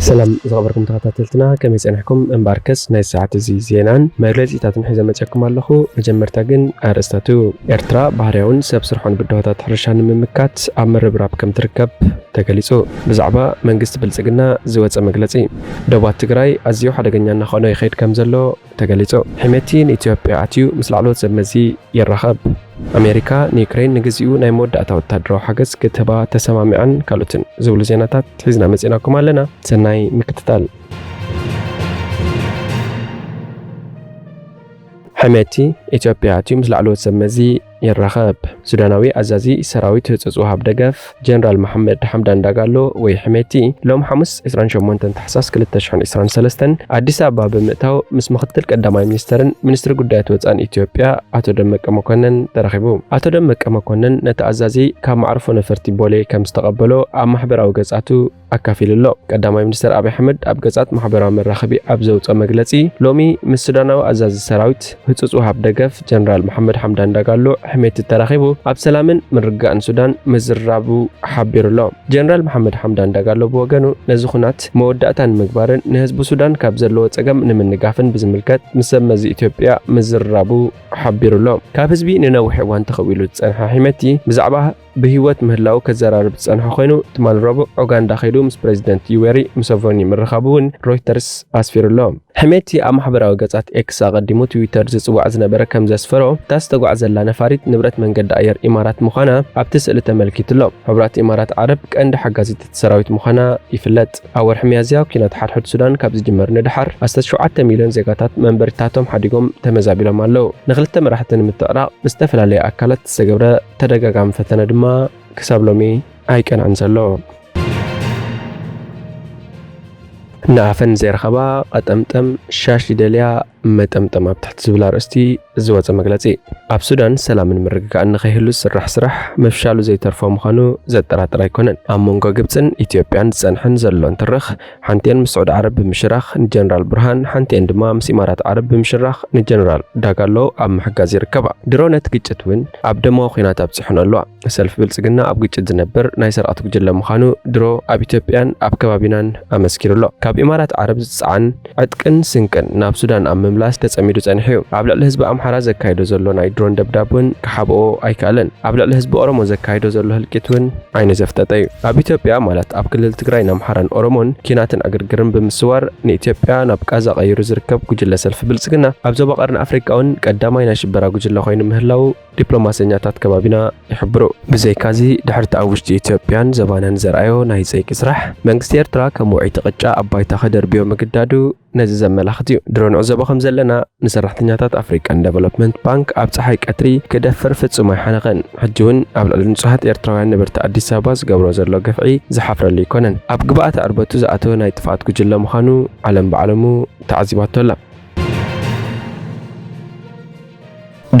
ሰላም ዝኸበርኩም ተኸታተልትና፣ ከመይ ጸኒሕኩም? እምበኣርከስ ናይ ሰዓት እዚ ዜናን መግለጺታትን ሒዘ መጺኣኩም ኣለኹ። መጀመርታ ግን ኣርእስታቱ። ኤርትራ ባህርያውን ሰብ ስርሖን ብድሆታት ሕርሻ ንምምካት ኣብ ምርብራብ ከም ትርከብ ተገሊጹ። ብዛዕባ መንግስቲ ብልጽግና ዝወጸ መግለጺ። ዶባት ትግራይ ኣዝዩ ሓደገኛ እናኾነ ይኸይድ ከም ዘሎ ተገሊጹ። ሕሜቲ ንኢትዮጵያ ኣትዩ ምስ ላዕለዎት ሰብ መዚ ይራኸብ። ኣሜሪካ ንዩክሬን ንግዚኡ ናይ መወዳእታ ወታደራዊ ሓገዝ ክትህባ ተሰማሚዓን ካልኦትን ዝብሉ ዜናታት ሒዝና መጺናኩም ኣለና። ሰናይ ምክትታል። ሕሜቲ ኢትዮጵያ ኣትዩ ምስ ላዕለዎት ሰብ መዚ ይራኸብ። ሱዳናዊ ኣዛዚ ሰራዊት ህጹጽ ወሃብ ደገፍ ጀነራል መሓመድ ሓምዳን ዳጋሎ ወይ ሕሜቲ ሎም ሓሙስ ዕስራን ሸሞንተን ታሕሳስ ክልተ ሽሕን ዕስራን ሰለስተን ኣዲስ ኣበባ ብምእታው ምስ ምክትል ቀዳማይ ሚኒስተርን ሚኒስትሪ ጉዳያት ወጻእን ኢትዮጵያ ኣቶ ደመቀ መኮነን ተራኺቡ። ኣቶ ደመቀ መኮነን ነቲ ኣዛዚ ካብ መዕርፎ ነፈርቲ ቦሌ ከም ዝተቐበሎ ኣብ ማሕበራዊ ገጻቱ ኣካፊሉ ኣሎ። ቀዳማይ ሚኒስተር ኣብይ ኣሕመድ ኣብ ገጻት ማሕበራዊ መራኸቢ ኣብ ዘውጽኦ መግለጺ፣ ሎሚ ምስ ሱዳናዊ ኣዛዚ ሰራዊት ህጹጽ ወሃብ ደገፍ ጀነራል መሓመድ ሓምዳን ዳጋሎ ሕሜቲ ተራኺቡ ኣብ ሰላምን ምርግጋእን ሱዳን ምዝራቡ ሓቢሩ ኣሎ። ጀነራል መሓመድ ሓምዳን ዳጋሎ ብወገኑ ነዚ ኹናት መወዳእታ ንምግባርን ንህዝቢ ሱዳን ካብ ዘለዎ ጸገም ንምንጋፍን ብዝምልከት ምስ ሰብ መዚ ኢትዮጵያ ምዝራቡ ሓቢሩ ኣሎ። ካብ ህዝቢ ንነዊሕ እዋን ተኸዊሉ ዝጸንሐ ሕሜቲ ብዛዕባ ብህይወት ምህላው ከዘራርብ ዝጸንሐ ኮይኑ፣ ትማሊ ረቡዕ ኡጋንዳ ከይዱ ምስ ፕሬዚደንት ዩዌሪ ሙሰቨኒ ምርኻቡ እውን ሮይተርስ ኣስፊሩ ኣሎ። ሕሜቲ ኣብ ማሕበራዊ ገጻት ኤክስ ኣቐዲሙ ትዊተር ዝጽዋዕ ዝነበረ ከም ዘስፈሮ፣ እታ ዝተጓዕዘላ ነፋሪት ንብረት መንገዲ ኣየር ኢማራት ምዃና ኣብቲ ስእሊ ተመልኪቱ ኣሎ። ሕቡራት ኢማራት ዓረብ ቀንዲ ሓጋዚት እቲ ሰራዊት ምዃና ይፍለጥ። ኣብ ወርሒ ሚያዝያ ኲናት ሓድሕድ ሱዳን ካብ ዝጅመር ንደሓር ኣስታት ሸውዓተ ሚልዮን ዜጋታት መንበሪታቶም ሓዲጎም ተመዛቢሎም ኣለዉ። ንክልተ መራሕቲ ንምትዕራቕ ብዝተፈላለየ ኣካላት ዝተገብረ ተደጋጋሚ ፈተነ ድማ ክሳብ ሎሚ ኣይቀንዐን ዘሎ። ንኣፈን ዘይረኸባ ቀጠምጠም ሻሽ ይደልያ መጠምጠም ኣብ ትሕቲ ዝብል ኣርእስቲ ዝወጸ መግለጺ። ኣብ ሱዳን ሰላምን ምርግጋእን ንኸይህሉ ዝስራሕ ስራሕ ምፍሻሉ ዘይተርፎ ምዃኑ ዘጠራጥር ኣይኮነን። ኣብ መንጎ ግብጽን ኢትዮጵያን ዝጸንሐን ዘሎን ትርኽ፣ ሓንቲኤን ምስ ስዑድ ዓረብ ብምሽራኽ ንጀነራል ቡርሃን፣ ሓንቲኤን ድማ ምስ ኢማራት ዓረብ ብምሽራኽ ንጀነራል ዳጋሎ ኣብ ምሕጋዝ ይርከባ። ድሮ ነቲ ግጭት እውን ኣብ ደማዊ ኲናት ኣብጺሑን ኣለዋ። ሰልፊ ብልጽግና ኣብ ግጭት ዝነብር ናይ ሰረቕቲ ጉጅለ ምዃኑ ድሮ ኣብ ኢትዮጵያን ኣብ ከባቢናን ኣመስኪሩ ኣሎ። ካብ ኢማራት ዓረብ ዝጸዓን ዕጥቅን ስንቅን ናብ ሱዳን ኣብ ምምላስ ተጸሚዱ ጸኒሑ እዩ። ኣብ ልዕሊ ህዝቢ ኣምሓራ ዘካይዶ ዘሎ ናይ ድሮን ደብዳብ እውን ክሓብኦ ኣይከኣለን። ኣብ ልዕሊ ህዝቢ ኦሮሞ ዘካይዶ ዘሎ ህልቂት እውን ዓይኒ ዘፍጠጠ እዩ። ኣብ ኢትዮጵያ፣ ማለት ኣብ ክልል ትግራይን ኣምሓራን ኦሮሞን ኲናትን ዕግርግርን ብምስዋር ንኢትዮጵያ ናብ ቃዛ ቀይሩ ዝርከብ ጉጅለ ሰልፊ ብልጽግና፣ ኣብ ዞባ ቀርኒ ኣፍሪቃ እውን ቀዳማይ ናይ ሽበራ ጉጅለ ኮይኑ ምህላዉ ዲፕሎማሰኛታት ከባቢና ይሕብሩ። ብዘይካዚ፣ ድሕርቲ ኣብ ውሽጢ ኢትዮጵያን ዞባናን ዘርኣዮ ናይ ጸይቂ ስራሕ፣ መንግስቲ ኤርትራ ከም ውዕይቲ ቅጫ ኣብ ባይታ ከደርብዮ ምግዳዱ ነዚ ዘመላኽት እዩ። ድሮ ንዕዘቦ ከም ዘለና፣ ንሰራሕተኛታት ኣፍሪቃን ዴቨሎፕመንት ባንክ ኣብ ጸሓይ ቀትሪ ክደፍር ፍጹም ኣይሓነኸን። ሕጂ እውን ኣብ ልዕሊ ንጹሃት ኤርትራውያን ነበርቲ ኣዲስ ኣበባ ዝገብሮ ዘሎ ግፍዒ ዝሓፍረሉ ኣይኮነን። ኣብ ግብኣተ ዕርበቱ ዝኣተወ ናይ ጥፍኣት ጉጅለ ምዃኑ ዓለም ብዓለሙ ተዓዚባቶ ኣላ።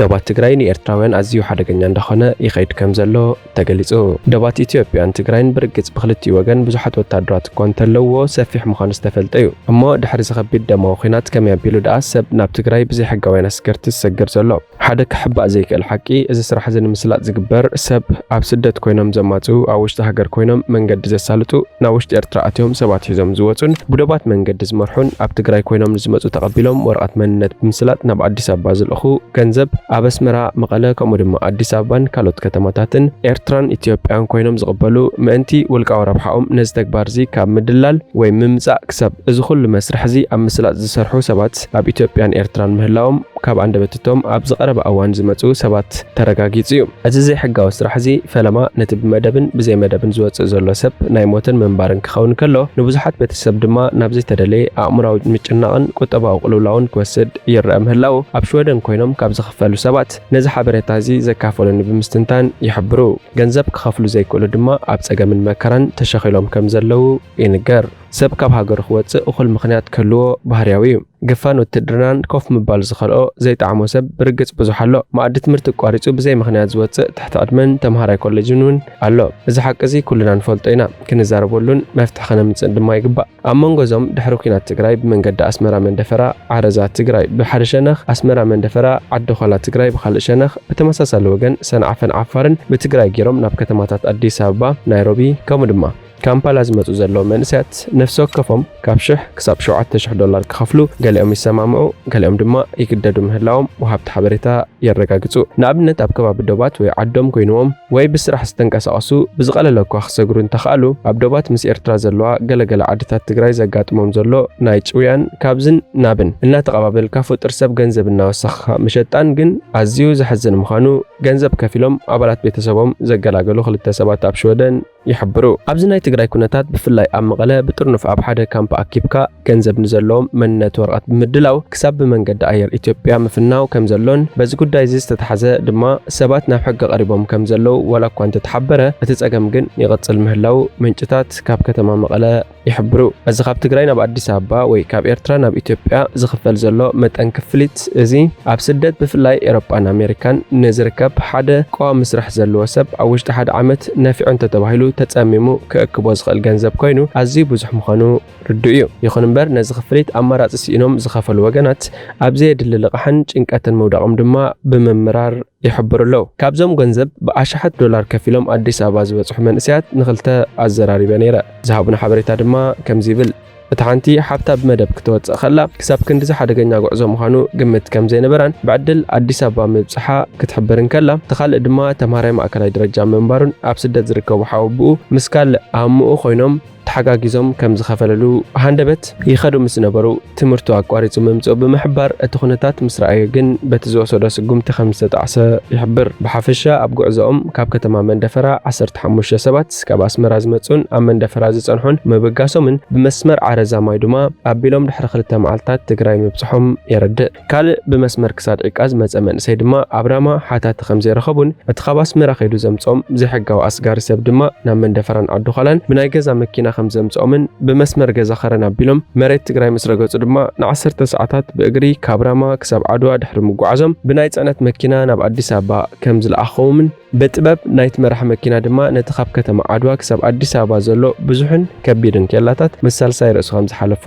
ዶባት ትግራይ ንኤርትራውያን ኣዝዩ ሓደገኛ እንዳኾነ ይኸይድ ከም ዘሎ ተገሊጹ። ዶባት ኢትዮጵያን ትግራይን ብርግጽ ብክልቲኡ ወገን ብዙሓት ወታደራት እኳ እንተለውዎ፣ ሰፊሕ ምዃኑ ዝተፈልጠ እዩ። እሞ ድሕሪ እዚ ከቢድ ደማዊ ኲናት ከመይ ኣቢሉ ደኣ ሰብ ናብ ትግራይ ብዘይሕጋውያን ኣስገርቲ ዝሰግር ዘሎ? ሓደ ክሕባእ ዘይክእል ሓቂ፣ እዚ ስራሕ እዚ ንምስላጥ ዝግበር፣ ሰብ ኣብ ስደት ኮይኖም ዘማጽኡ፣ ኣብ ውሽጢ ሃገር ኮይኖም መንገዲ ዘሳልጡ፣ ናብ ውሽጢ ኤርትራ ኣትዮም ሰባት ሒዞም ዝወጹን ብዶባት መንገዲ ዝመርሑን፣ ኣብ ትግራይ ኮይኖም ንዝመጹ ተቐቢሎም ወረቐት መንነት ብምስላጥ ናብ ኣዲስ ኣበባ ዝልእኹ፣ ገንዘብ ኣብ ኣስመራ፣ መቐለ፣ ከምኡ ድማ ኣዲስ ኣበባን ካልኦት ከተማታትን ኤርትራን ኢትዮጵያን ኮይኖም ዝቕበሉ፣ ምእንቲ ውልቃዊ ረብሓኦም ነዚ ተግባር እዚ ካብ ምድላል ወይ ምምጻእ ክሳብ እዚ ኩሉ መስርሕ እዚ ኣብ ምስላጥ ዝሰርሑ ሰባት ኣብ ኢትዮጵያን ኤርትራን ምህላዎም ካብ ኣንደበት እቶም ኣብዚ ቀረባ እዋን ዝመጹ ሰባት ተረጋጊጹ እዩ። እዚ ዘይሕጋዊ ስራሕ እዚ ፈለማ ነቲ ብመደብን ብዘይመደብን ዝወጽእ ዘሎ ሰብ ናይ ሞትን ምንባርን ክኸውን ከሎ፣ ንብዙሓት ቤተሰብ ድማ ናብ ዘይተደለየ ኣእምራዊ ምጭናቕን ቁጠባዊ ቅልውላውን ክወስድ ይረአ ምህላው፣ ኣብ ሽወደን ኮይኖም ካብ ዝኽፈሉ ሰባት ነዚ ሓበሬታ እዚ ዘካፈሉኒ ብምስትንታን ይሕብሩ። ገንዘብ ክኸፍሉ ዘይክእሉ ድማ ኣብ ጸገምን መከራን ተሸኺሎም ከም ዘለዉ ይንገር። ሰብ ካብ ሃገሩ ክወጽእ እኹል ምኽንያት ክህልዎ ባህርያዊ እዩ። ግፋን ውትድርናን ኮፍ ምባል ዝኸልኦ ዘይጠዓሞ ሰብ ብርግጽ ብዙሕ ኣሎ። መኣዲ ትምህርቲ ኣቋሪጹ ብዘይ ምኽንያት ዝወጽእ ትሕቲ ዕድመን ተምሃራይ ኮሌጅን እውን ኣሎ። እዚ ሓቂ እዚ ኩልና ንፈልጦ ኢና፣ ክንዛረበሉን መፍትሒ ከነምጽእን ድማ ይግባእ። ኣብ መንጎ እዞም ድሕሪ ኲናት ትግራይ ብመንገዲ ኣስመራ መንደፈራ ዓረዛ ትግራይ፣ ብሓደ ሸነኽ ኣስመራ መንደፈራ ዓዲ ኾላ ትግራይ፣ ብኻልእ ሸነኽ ብተመሳሳሊ ወገን ሰንዓፈን ዓፋርን ብትግራይ ገይሮም ናብ ከተማታት ኣዲስ ኣበባ፣ ናይሮቢ ከምኡ ድማ ካምፓላ ዝመጹ ዘለዉ መንእሰያት ነፍሲ ወከፎም ካብ ሽሕ ክሳብ ሸውዓተ ሽሕ ዶላር ክኸፍሉ ገሊኦም ይሰማምዑ፣ ገሊኦም ድማ ይግደዱ ምህላዎም ወሃብቲ ሓበሬታ የረጋግጹ። ንኣብነት ኣብ ከባቢ ዶባት ወይ ዓዶም ኮይንዎም ወይ ብስራሕ ዝተንቀሳቐሱ ብዝቐለለ እኳ ክሰግሩ እንተኸኣሉ፣ ኣብ ዶባት ምስ ኤርትራ ዘለዋ ገለገለ ዓድታት ትግራይ ዘጋጥሞም ዘሎ ናይ ጭውያን ካብዝን ናብን እናተቐባበልካ ፍጡር ሰብ ገንዘብ እናወሰኽካ ምሸጣን ግን ኣዝዩ ዘሕዝን ምዃኑ ገንዘብ ከፊሎም ኣባላት ቤተሰቦም ዘገላገሉ ክልተ ሰባት ኣብ ሽወደን ይሕብሩ። ኣብዚ ናይ ትግራይ ኩነታት ብፍላይ ኣብ መቐለ ብጥርኑፍ ኣብ ሓደ ካምፕ ኣኪብካ ገንዘብ ንዘለዎም መንነት ወረቐት ብምድላው ክሳብ ብመንገዲ ኣየር ኢትዮጵያ ምፍናው ከም ዘሎን በዚ ጉዳይ እዚ ዝተተሓዘ ድማ ሰባት ናብ ሕጊ ቀሪቦም ከም ዘለዉ ዋላ እኳ እንተተሓበረ እቲ ጸገም ግን ይቕጽል ምህላው ምንጭታት ካብ ከተማ መቐለ ይሕብሩ። እዚ ካብ ትግራይ ናብ ኣዲስ ኣበባ ወይ ካብ ኤርትራ ናብ ኢትዮጵያ ዝኽፈል ዘሎ መጠን ክፍሊት እዚ ኣብ ስደት ብፍላይ ኤሮጳን ኣሜሪካን ንዝርከብ ሓደ ቀዋሚ ስራሕ ዘለዎ ሰብ ኣብ ውሽጢ ሓደ ዓመት ነፊዑ እንተተባሂሉ ተጸሚሙ ክእክቦ ዝኽእል ገንዘብ ኮይኑ ኣዝዩ ብዙሕ ምዃኑ ርዱእ እዩ። ይኹን እምበር ነዚ ክፍሊት ኣማራጺ ስኢኖም ዝኸፈሉ ወገናት ኣብ ዘየድሊ ልቓሕን ጭንቀትን ምውዳቖም ድማ ብምምራር ይሕብሩ ኣለዉ። ካብዞም ገንዘብ ብኣሽሓት ዶላር ከፊሎም ኣዲስ ኣበባ ዝበጽሑ መንእሰያት ንኽልተ ኣዘራሪበ ነይረ። ዝሃቡና ሓበሬታ ድማ ከምዚ ይብል። እታ ሓንቲ ሓብታ ብመደብ ክትወጽእ ከላ ክሳብ ክንድዚ ሓደገኛ ጉዕዞ ምዃኑ ግምት ከም ዘይነበራን ብዕድል ኣዲስ ኣበባ ምብጽሓ ክትሕብር እንከላ፣ እቲ ካልእ ድማ ተምሃራይ ማእከላይ ደረጃ ምንባሩን ኣብ ስደት ዝርከቡ ሓወብኡ ምስ ካልእ ኣምኡ ኮይኖም ተሓጋጊዞም ከም ዝኸፈለሉ ሃንደበት ይኸዱ ምስ ነበሩ ትምህርቱ ኣቋሪጹ ምምጽኡ ብምሕባር፣ እቲ ኩነታት ምስ ረኣዮ ግን በቲ ዝወሰዶ ስጉምቲ ከም ዝተጣዕሰ ይሕብር። ብሓፈሻ ኣብ ጉዕዞኦም ካብ ከተማ መንደፈራ ዓሰርተ ሓሙሽተ ሰባት ካብ ኣስመራ ዝመጹን ኣብ መንደፈራ ዝጸንሑን ምብጋሶምን ብመስመር ዓረዛ ማይ ድማ ኣቢሎም ድሕሪ ክልተ መዓልታት ትግራይ ምብጽሖም የረድእ። ካልእ ብመስመር ክሳድ ዒቃ ዝመጸ መንእሰይ ድማ ኣብ ራማ ሓታቲ ከም ዘይረኸቡን እቲ ካብ ኣስመራ ከይዱ ዘምጽኦም ዘይሕጋዊ ኣስጋሪ ሰብ ድማ ናብ መንደፈራን ዓዲ ዃላን ብናይ ገዛ መኪና ከም ዘምጽኦምን ብመስመር ገዛ ኸረን ኣቢሎም መሬት ትግራይ ምስ ረገጹ ድማ ንዓሰርተ ሰዓታት ብእግሪ ካብ ራማ ክሳብ ዓድዋ ድሕሪ ምጉዓዞም ብናይ ጽዕነት መኪና ናብ ኣዲስ ኣበባ ከም ዝለኣኸዎምን ብጥበብ ናይቲ መራሒ መኪና ድማ ነቲ ካብ ከተማ ዓድዋ ክሳብ ኣዲስ ኣበባ ዘሎ ብዙሕን ከቢድን ኬላታት ምስ ሳልሳይ ርእሱ ከም ዝሓለፎ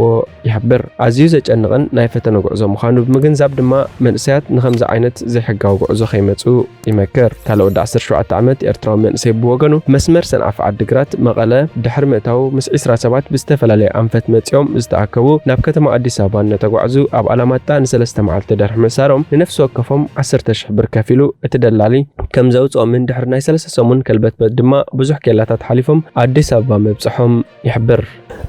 ይሕብር። ኣዝዩ ዘጨንቕን ናይ ፈተነ ጉዕዞ ምዃኑ ብምግንዛብ ድማ መንእሰያት ንኸምዚ ዓይነት ዘይሕጋዊ ጉዕዞ ከይመጹ ይመክር። ካልእ ወዲ ዓሰርተ ሸውዓተ ዓመት ኤርትራዊ መንእሰይ ብወገኑ መስመር ሰንዓፈ ዓዲግራት መቐለ ድሕሪ ምእታዉ ምስ ዕስራ ሰባት ብዝተፈላለየ ኣንፈት መጺኦም ዝተኣከቡ ናብ ከተማ ኣዲስ ኣበባ እናተጓዕዙ ኣብ ኣላማጣ ንሰለስተ መዓልቲ ድሕሪ ምእሳሮም ንነፍሲ ወከፎም ዓሰርተ ሽሕ ብር ከፊሉ እቲ ደላሊ ከም ዘውጽኦምን ድሕሪ ናይ ሰለስተ ሰሙን ከልበትበት ድማ ብዙሕ ኬላታት ሓሊፎም ኣዲስ ኣበባ ምብጽሖም ይሕብር።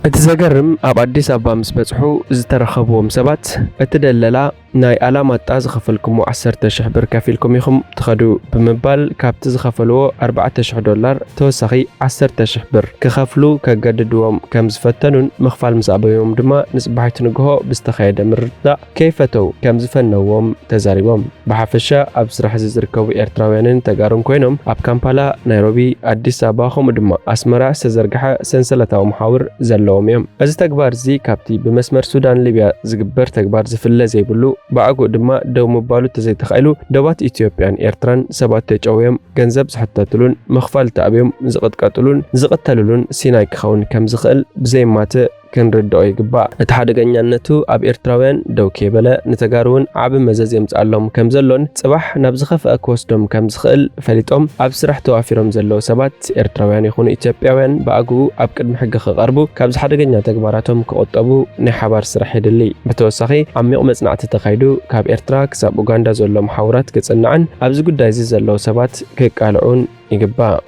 እቲ ዘገርም ኣብ ኣዲስ ኣበባ ምስ በጽሑ ዝተረኸብዎም ሰባት እቲ ደለላ ናይ ኣላማጣ ዝኸፈልኩሞ ዓሰርተ ሽሕ ብር ከፊልኩም ኢኹም ትኸዱ ብምባል ካብቲ ዝኸፈልዎ ኣርባዕተ ሽሕ ዶላር ተወሳኺ ዓሰርተ ሽሕ ብር ክኸፍሉ ከገድድዎም ከም ዝፈተኑን ምኽፋል ምስ ኣበዮም ድማ ንጽባሒቱ ንግሆ ብዝተኻየደ ምርድዳእ ከይፈተው ከም ዝፈነዎም ተዛሪቦም። ብሓፈሻ ኣብ ስራሕ እዚ ዝርከቡ ኤርትራውያንን ተጋሩን ኮይኖም ኣብ ካምፓላ፣ ናይሮቢ፣ ኣዲስ ኣበባ ከምኡ ድማ ኣስመራ ዝተዘርግሐ ሰንሰለታዊ መሓውር ዘለዎም እዮም። እዚ ተግባር እዚ ካብቲ ብመስመር ሱዳን ሊብያ ዝግበር ተግባር ዝፍለ ዘይብሉ ብኣግኡ ድማ ደው ምባሉ ተዘይተኻኢሉ ዶባት ኢትዮጵያን ኤርትራን ሰባት ተጨውዮም ገንዘብ ዝሕተትሉን ምኽፋል ተኣብዮም ዝቕጥቀጥሉን ዝቕተልሉን ሲናይ ክኸውን ከም ዝኽእል ብዘይማትእ ክንርድኦ ይግባእ። እቲ ሓደገኛነቱ ኣብ ኤርትራውያን ደው ከይበለ ንተጋሩ እውን ዓቢ መዘዝ የምጽኣሎም ከም ዘሎን ጽባሕ ናብ ዝኸፍአ ክወስዶም ከም ዝኽእል ፈሊጦም ኣብ ስራሕ ተዋፊሮም ዘለዉ ሰባት ኤርትራውያን ይኹኑ ኢትዮጵያውያን ብኣግኡ ኣብ ቅድሚ ሕጊ ክቐርቡ ካብዚ ሓደገኛ ተግባራቶም ክቑጠቡ ናይ ሓባር ስራሕ የድሊ። ብተወሳኺ ዓሚቕ መጽናዕቲ ተኻይዱ ካብ ኤርትራ ክሳብ ኡጋንዳ ዘሎ መሓውራት ክጽናዕን ኣብዚ ጉዳይ እዚ ዘለዉ ሰባት ክቃልዑን ይግባእ።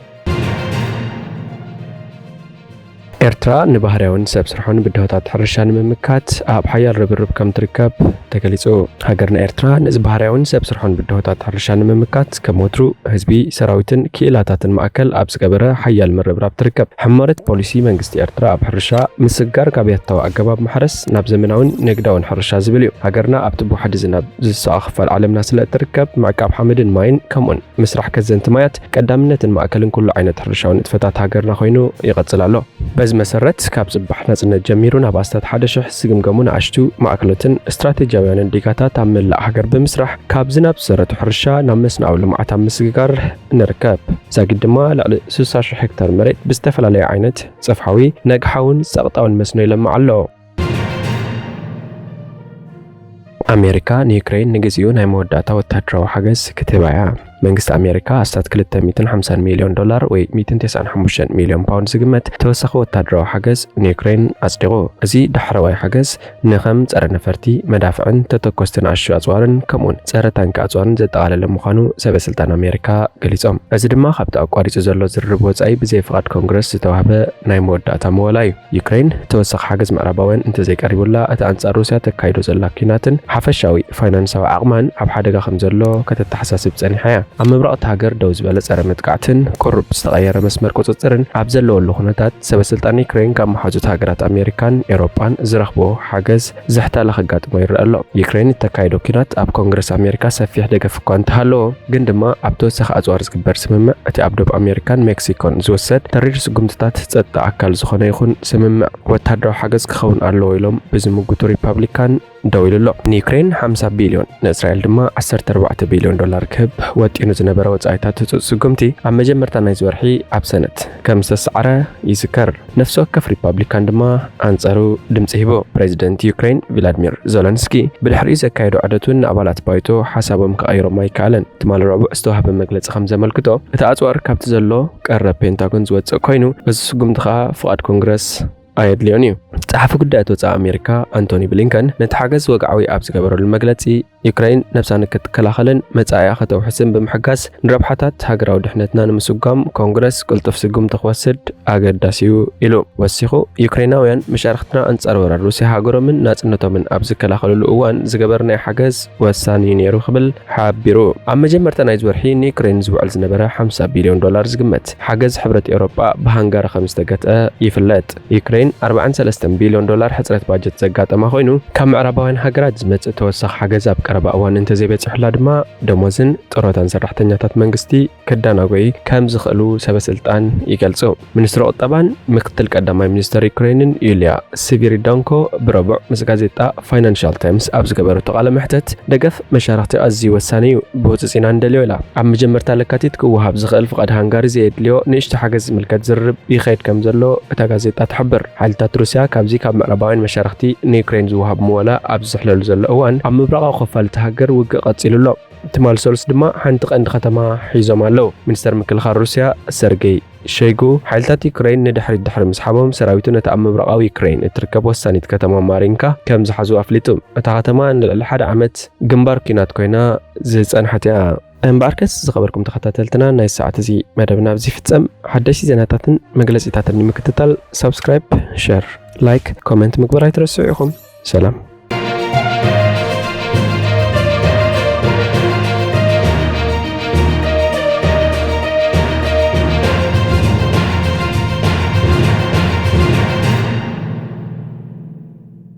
ኤርትራ ንባህርያውን ሰብ ስርሖን ብድሆታት ሕርሻ ንምምካት ኣብ ሓያል ርብርብ ከም ትርከብ ተገሊጹ። ሃገርና ኤርትራ ነዚ ባህርያውን ሰብ ስርሖን ብድሆታት ሕርሻ ንምምካት ከም ወትሩ ህዝቢ፣ ሰራዊትን ክኢላታትን ማእከል ኣብ ዝገበረ ሓያል ምርብራብ ትርከብ። ሕማረት ፖሊሲ መንግስቲ ኤርትራ ኣብ ሕርሻ ምስግጋር ካብ ያታዊ ኣገባብ ማሕረስ ናብ ዘመናውን ንግዳውን ሕርሻ ዝብል እዩ። ሃገርና ኣብቲ ብዋሕዲ ዝናብ ዝስቃ ክፋል ዓለምና ስለ እትርከብ ምዕቃብ ሓመድን ማይን ከምኡን ምስራሕ ከዘንቲ ማያት ቀዳምነትን ማእከልን ኩሉ ዓይነት ሕርሻዊ ንጥፈታት ሃገርና ኮይኑ ይቐጽል ኣሎ። በዚ መሰረት ካብ ጽባሕ ናጽነት ጀሚሩ ናብ ኣስታት ሓደ ሽሕ ዝግምገሙ ንኣሽቱ ማእከሎትን ስትራቴጂያውያንን ዲጋታት ኣብ መላእ ሃገር ብምስራሕ ካብ ዝናብ ዝሰረቱ ሕርሻ ናብ መስኖኣዊ ልምዓት ኣብ ምስግጋር ንርከብ። ዛጊድ ድማ ልዕሊ ስሳ ሽሕ ሄክታር መሬት ብዝተፈላለየ ዓይነት ጽፍሓዊ፣ ነግሓውን ጸቕጣውን መስኖ ይለምዕ ኣሎ። ኣሜሪካ ንዩክሬን ንግዚኡ ናይ መወዳእታ ወታደራዊ ሓገዝ ክትህባ እያ። መንግስቲ ኣሜሪካ ኣስታት ክልተ ሚእትን ሓምሳን ሚልዮን ዶላር ወይ ሚእትን ተስዓን ሓሙሽተን ሚልዮን ፓውንድ ዝግመት ተወሳኺ ወታደራዊ ሓገዝ ንዩክሬን ኣጽዲቑ። እዚ ዳሕረዋይ ሓገዝ ንኸም ጸረ ነፈርቲ፣ መዳፍዕን ተተኮስቲ ንኣሽቱ ኣጽዋርን ከምኡውን ጸረ ታንኪ ኣጽዋርን ዘጠቓለለ ምዃኑ ሰበ ስልጣን ኣሜሪካ ገሊጾም። እዚ ድማ ካብቲ ኣቋሪጹ ዘሎ ዝርርብ ወጻኢ ብዘይ ፍቓድ ኮንግረስ ዝተዋህበ ናይ መወዳእታ መወላ እዩ። ዩክሬን ተወሳኺ ሓገዝ ምዕራባውያን እንተዘይቀሪቡላ፣ እቲ ኣንጻር ሩስያ ተካይዶ ዘላ ኲናትን ሓፈሻዊ ፋይናንሳዊ ዓቕማን ኣብ ሓደጋ ከም ዘሎ ከተተሓሳስብ ጸኒሓ እያ። ኣብ ምብራቕ እታ ሃገር ደው ዝበለ ጸረ መጥቃዕትን ቁሩብ ዝተቐየረ መስመር ቁጽጽርን ኣብ ዘለወሉ ኩነታት፣ ሰበ ስልጣን ዩክሬን ካብ መሓዙት ሃገራት ኣሜሪካን ኤውሮጳን ዝረኽቦ ሓገዝ ዝሕታለ ከጋጥሞ ይረአ ኣሎ። ዩክሬን እተካይዶ ኲናት ኣብ ኮንግረስ ኣሜሪካ ሰፊሕ ደገፍ እኳ እንተሃለዎ፣ ግን ድማ ኣብ ተወሳኺ ኣጽዋር ዝግበር ስምምዕ፣ እቲ ኣብ ዶብ ኣሜሪካን ሜክሲኮን ዝውሰድ ተሪር ስጉምትታት ጸጥታ ኣካል ዝኾነ ይኹን ስምምዕ ወታደራዊ ሓገዝ ክኸውን ኣለዎ ኢሎም ብዝምጉቱ ሪፓብሊካን ደው ኢሉ ኣሎ። ንዩክሬን ሓምሳ ቢልዮን፣ ንእስራኤል ድማ ዓሰርተ ኣርባዕተ ቢልዮን ዶላር ክህብ ወጢኑ ዝነበረ ወጻኢታት ህጹጽ ስጉምቲ ኣብ መጀመርታ ናይዚ ወርሒ ኣብ ሰነት ከም ዝተሰዓረ ይዝከር። ነፍሲ ወከፍ ሪፓብሊካን ድማ ኣንጻሩ ድምጺ ሂቡ። ፕሬዚደንት ዩክሬን ቪላድሚር ዞለንስኪ ብድሕሪኡ ዘካየዶ ዑደት እውን ንኣባላት ባይቶ ሓሳቦም ክቐይሮም ኣይከኣለን። ትማሊ ረቡዕ ዝተዋህበ መግለጺ ከም ዘመልክቶ፣ እቲ ኣጽዋር ካብቲ ዘሎ ቀረብ ፔንታጎን ዝወጽእ ኮይኑ፣ እዚ ስጉምቲ ከኣ ፍቓድ ኮንግረስ ኣየድልዮን እዩ። ጸሓፊ ጉዳያት ወጻኢ ኣሜሪካ ኣንቶኒ ብሊንከን ነቲ ሓገዝ ወግዓዊ ኣብ ዝገበረሉ መግለጺ፣ ዩክሬን ነብሳ ንክትከላኸልን መጻኢኣ ከተውሕስን ብምሕጋዝ፣ ንረብሓታት ሃገራዊ ድሕነትና ንምስጓም ኮንግረስ ቅልጡፍ ስጉምቲ ክወስድ ኣገዳሲ እዩ ኢሉ። ወሲኹ፣ ዩክሬናውያን መሻርኽትና ኣንጻር ወራር ሩስያ ሃገሮምን ናጽነቶምን ኣብ ዝከላኸልሉ እዋን ዝገበርናዮ ሓገዝ ወሳኒ እዩ ነይሩ ክብል ሓቢሩ። ኣብ መጀመርታ ናይዚ ወርሒ ንዩክሬን ዝውዕል ዝነበረ ሓምሳ ቢልዮን ዶላር ዝግመት ሓገዝ ሕብረት ኤውሮጳ ብሃንጋሪ ከም ዝተገትአ ይፍለጥ። ዩክሬን ኣርባዓን ሰለስተን ቢልዮን ዶላር ሕጽረት ባጀት ዘጋጠማ ኮይኑ፣ ካብ ምዕራባውያን ሃገራት ዝመጽእ ተወሳኺ ሓገዝ ኣብ ቀረባ እዋን እንተዘይበጺሑላ ድማ ደሞዝን ጥሮታን ሰራሕተኛታት መንግስቲ ክደናጎዩ ከም ዝኽእሉ ሰበ ስልጣን ይገልጹ። ሚኒስትሪ ቁጠባን ምክትል ቀዳማይ ሚኒስትር ዩክሬንን ዩልያ ስቪሪዳንኮ ብረቡዕ ምስ ጋዜጣ ፋይናንሻል ታይምስ ኣብ ዝገበረቶ ቃለ መሕተት፣ ደገፍ መሻርኽቲ ኣዝዩ ወሳኒ እዩ፣ ብህጹጽ ኢና ንደልዮ ኢላ። ኣብ መጀመርታ ለካቲት ክወሃብ ዝኽእል ፍቓድ ሃንጋሪ ዘየድልዮ ንእሽቶ ሓገዝ ዝምልከት ዝርርብ ይኸይድ ከም ዘሎ እታ ጋዜጣ ትሕብር። ሓይልታት ሩስያ ካብዚ ካብ ምዕራባውያን መሻርኽቲ ንዩክሬን ዝወሃብ ምወላ ኣብ ዝዝሕለሉ ዘሎ እዋን፣ ኣብ ምብራቓዊ ክፋል እታ ሃገር ውግእ ቀጺሉ ኣሎ። ትማል ሰሉስ ድማ ሓንቲ ቀንዲ ከተማ ሒዞም ኣለዉ። ሚኒስተር ምክልኻል ሩስያ ሰርጌይ ሸይጉ፣ ሓይልታት ዩክሬን ንድሕሪት ድሕሪ ምስሓቦም፣ ሰራዊቱ ነታ ኣብ ምብራቓዊ ዩክሬን እትርከብ ወሳኒት ከተማ ማሪንካ ከም ዝሓዙ ኣፍሊጡ። እታ ከተማ ንልዕሊ ሓደ ዓመት ግንባር ኲናት ኮይና ዝጸንሐት እያ። እምበኣርከስ ዝኸበርኩም ተኸታተልትና፣ ናይ ሰዓት እዚ መደብና ኣብዚ ይፍጸም። ሓደሽቲ ዜናታትን መግለጺታትን ንምክትታል ሳብስክራይብ፣ ሸር፣ ላይክ፣ ኮመንት ምግባር ኣይትረስዑ ኢኹም። ሰላም።